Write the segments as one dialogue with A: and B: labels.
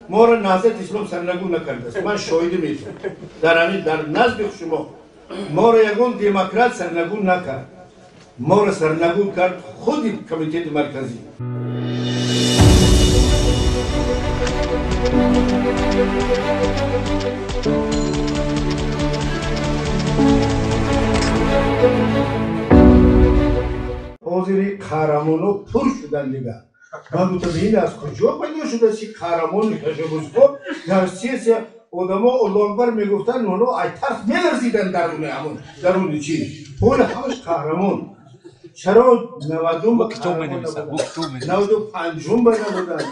A: Моро Наҳзати Ислом сарнагун накардааст. Ман шоҳидӣ метиҳам дар ҳамин, дар назди шумо. Моро ягон демократ сарнагун накард. Моро сарнагун кард худи Комитети Марказӣ. Ҳозири қаҳрамоно пур шуданд дигар. Ман гуфтам, ин аз куҷо пайдо шудааст ки қаҳрамони ташаббускор? Дар сессия одамо Аллоҳу акбар мегуфтанд, оно ай тарс меларзиданд даруни ҳамон даруни чи. Ҳола ҳамаш қаҳрамон. Чаро 90-ум 95-ум ба набуданд,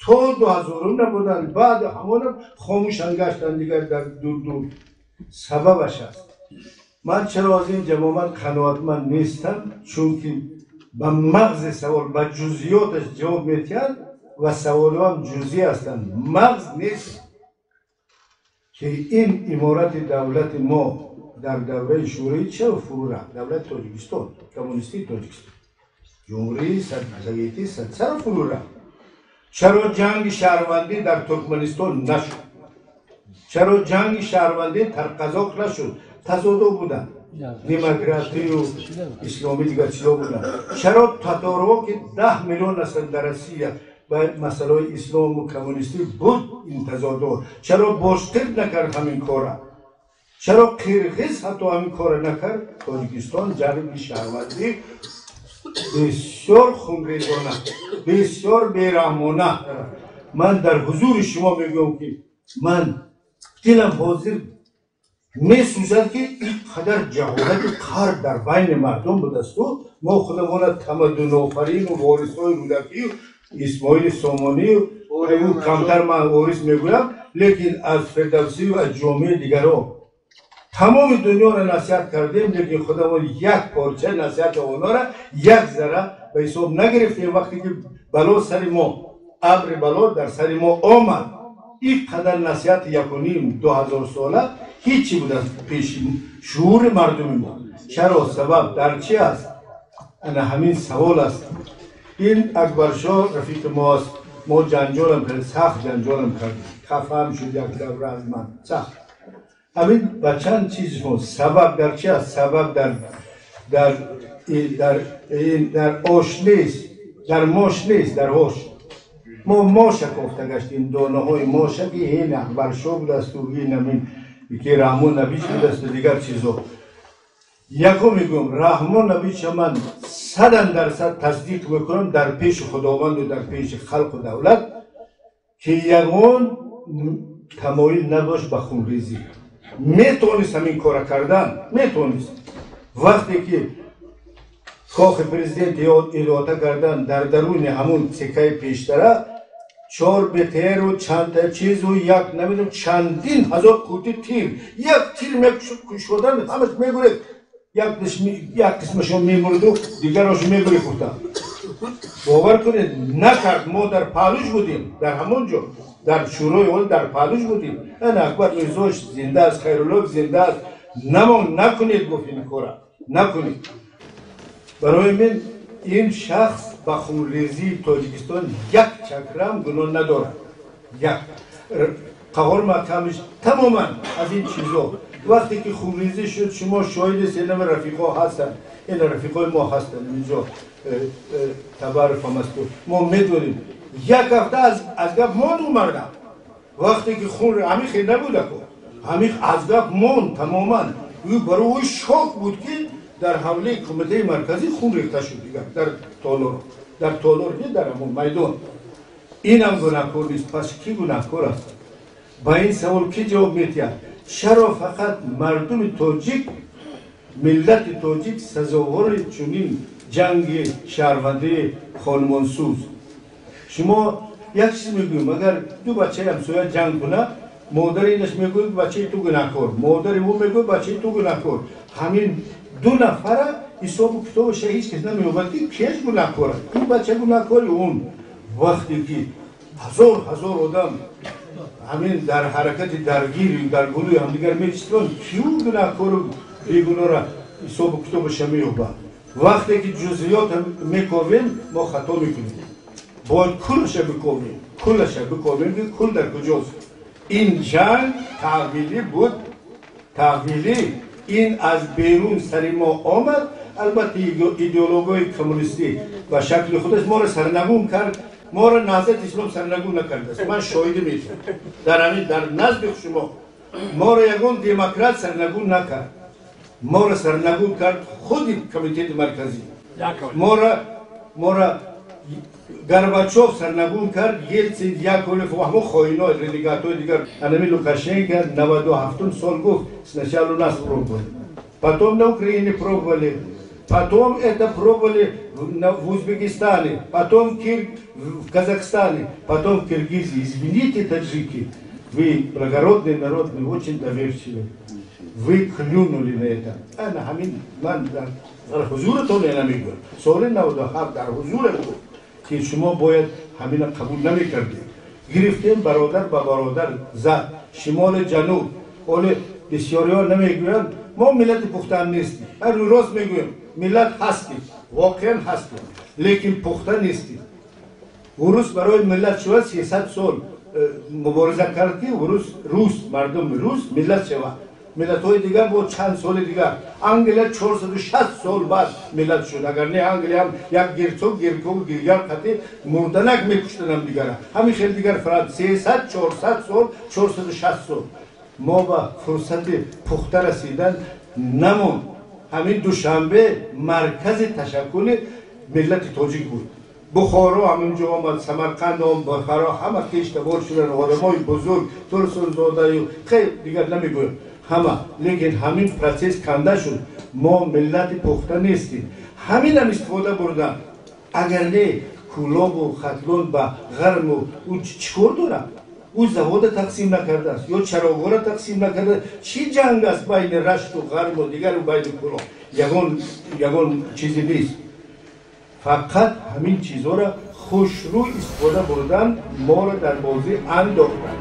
A: то 2000-ум набуданд, баъд ҳамонам хомӯшан гаштанд дигар дар дур-дур. Сабабаш аст. Ман чаро аз ин ҷамоат қаноатманд нестам? Чунки ба мағзи савол, ба ҷузъиёташ ҷавоб метиҳанд ва саволҳоам ҷузъӣ ҳастанд. Мағз нест ки ин иморати давлати мо дар давраи Шӯравӣ чаро фурӯ рафт? Давлати Тоҷикистон, коммунистии Тоҷикистон, Ҷумҳурии Советӣ чаро фурӯ рафт? Чаро ҷанги шаҳрвандӣ дар Туркманистон нашуд? Чаро ҷанги шаҳрвандӣ дар Қазоқ нашуд? Тазодҳо буданд, демократию исломӣ, дигар чизо буданд. Чаро татарҳо, ки 10 миллион ҳастанд дар Россия, ба масъалаҳои ислому коммунистӣ буд ин тазодҳо? Чаро бошқирд накард ҳамин кора? Чаро қирғиз ҳатто ҳамин кора накард? Тоҷикистон ҷанги шаҳрвандӣ бисёр хунрезона, бисёр бераҳмона. Ман дар ҳузури шумо мегӯям, ки ман дилам ҳозир месӯзад, ки ин қадар ҷаҳолати қарб дар байни мардум будасту мо худамона тамаддунофарину ворисҳои Рӯдакию Исмоили Сомонию, ӯ камтар ман ворис мегӯям, лекин аз Фирдавсию аз ҷомеаи дигарҳо тамоми дунёро насиҳат кардем, лекин худамон як порча насиҳати онҳоро як зарра ба ҳисоб нагирифтем. Вақте ки бало сари мо, абри бало дар сари мо омад, ин қадар насиҳати якуним 2000 сола ҳичи буд аз пеши шуури мардуми мо. Чаро? Сабаб дар чи аст? Ана ҳамин савол аст. Ин Акбаршоҳ рафиқи мост. Мо ҷанҷолам кард, сахт ҷанҷолам кард, хафаам шуд як давра аз ман сахт. Ҳамин ба чанд чиз сабаб дар чи аст? Сабаб дар ош нест, дар мош нест, дар ош. Мо моша кофта гаштем, донаҳои моша, ки ин Акбаршоҳ будасту ин ҳамин ки Раҳмон Набич будасту дигар чизо. Якум мегӯям, Раҳмон Набича ман садан дарсад тасдиқ мекунам дар пеши Худованду дар пеши халқу давлат, ки ягон тамоил надошт ба хунрезӣ. Метавонист ҳамин кора кардан, метавонист. Вақте ки кохи президент иҳота кардан, дар даруни ҳамун секаи пештара чор БТРу чандта чизу як намедонам чандин ҳазор қути тир, як тир мекушодан, ҳамаш мегуред, як қисмашон мемурду дигарошо мегуред. Гуфтам, бовар кунед, накард. Мо дар паҳлӯш будем, дар ҳамон ҷо, дар Шӯрои Олӣ дар паҳлӯш будем. Ана Акбар Мирзош зинда аст, Хайруллоев зинда аст. Намон, накунед, гуфт, ин кора накунед. Барои мин ин шахс ба хунрезии Тоҷикистон як чакрам гуноҳ надорад. Як Қаҳор Маҳкамиш тамоман аз ин чизо. Вақте ки хунрезӣ шуд, шумо шоҳид ҳастед, инама рафиқҳо ҳастанд, ин рафиқҳои мо ҳастанд инҷо, Табаров ҳам асту. Мо медонем, як ҳафта аз гап монд ӯ мардам. Вақте ки хун ҳамин хел набудако, ҳамин аз гап монд тамоман. Ӯ барои ӯ шок буд, ки дар ҳавлии Кумитаи Марказӣ хун рехта шуд дигар дар толор, дар толор не, дар ҳамон майдон. Инам гунаҳкор нест. Пас кӣ гунаҳкор аст? Ба ин савол кӣ ҷавоб метиҳад? Чаро фақат мардуми тоҷик, миллати тоҷик сазовори чунин ҷанги шаҳрвандии хонумонсӯз? Шумо як чиз мегӯем: агар ду бачаи ҳамсоя ҷанг кунад, модари инаш мегӯяд, бачаи ту гунаҳкор, модари ӯ мегӯяд, бачаи ту гунаҳкор. Ҳамин ду нафара ҳисобу китобаша ҳеҷ кас намеёбад, ки киаш гунаҳкор аст, ин бача гунаҳкори он. Вақте ки ҳазор ҳазор одам ҳамин дар ҳаракати даргири дар гулӯи ҳамдигар мечистванд, киу гунаҳкору бегуноҳра ҳисобу китобаша меёбад? Вақте ки ҷузъиёт мековем, мо хато мекунем. Бояд кулаша биковем. Кулаша бикобем ки кул дар куҷост. Ин ҷанг таҳвилӣ буд, таҳвилӣ. Ин аз берун сари мо омад. Албатта идеологияи коммунистӣ ба шакли худаш моро сарнагун кард. Моро Наҳзати Ислом сарнагун накардааст, ман шоҳидӣ метиҳам дар ҳамин дар назди шумо. Моро ягон демократ сарнагун накард, моро сарнагун кард худи Комитети Марказӣ. Моро Горбачов сарнагун кард, Елцин, Яковлев ва ҳамон хоино, ренегатҳои дигар. Анами Лукашенко 97-ум сол гуфт: «Сначала у нас пробовали, потом на Украине пробовали, потом это пробовали в Узбекистане, потом в Казахстане, потом в Киргизии. Извините, таджики, вы благородный народ, мы очень доверчивы. Вы клюнули на это». Ана ҳамин ман дар ҳузуртон намегӯям, соли 97 дар ҳузуре гуфт ки шумо бояд ҳамина қабул намекардед. Гирифтем, бародар ба бародар зад, шимоли ҷануб. Оле бисёриҳо намегӯянд, мо миллати пухтаам нестем. Ҳар рост мегӯем, миллат ҳастем, воқеан ҳастем, лекин пухта нестем. Урус барои миллат шуда 300 сол мубориза кард ки урус, рус, мардуми рус миллат шавад. Миллатҳои дигар бо чанд соли дигар. Англия 460 сол баъд миллат шуд. Агар не, Англия ҳам як герцог, герког, дигар қати мурданак мекуштанам дигара. Ҳамин хел дигар фарад 300, 400 сол, 460 сол мо ба фурсати пухта расидан намонд. Ҳамин Душанбе маркази ташаккули миллати тоҷик буд. Бухоро ҳаминҷо омад, Самарқанд ом, Бухоро, ҳама хештабор шудан, одамои бузург, Турсунзодаю хел дигар намегӯям ҳама. Лекин ҳамин процесс канда шуд. Мо миллати пухта нестем, ҳаминам истифода бурдан. Агар не, Кӯлобу Хатлон ба Ғарму ӯ чӣ кор дорад? Ӯ завода тақсим накардааст ё чарогоҳро тақсим накардааст. Чӣ ҷанг аст байни Рашту Ғарму дигару байни Кӯлоб? Ягон чизе нест. Фақат ҳамин чизҳоро хушрӯй истифода бурдан, моро дар бозӣ андохтанд.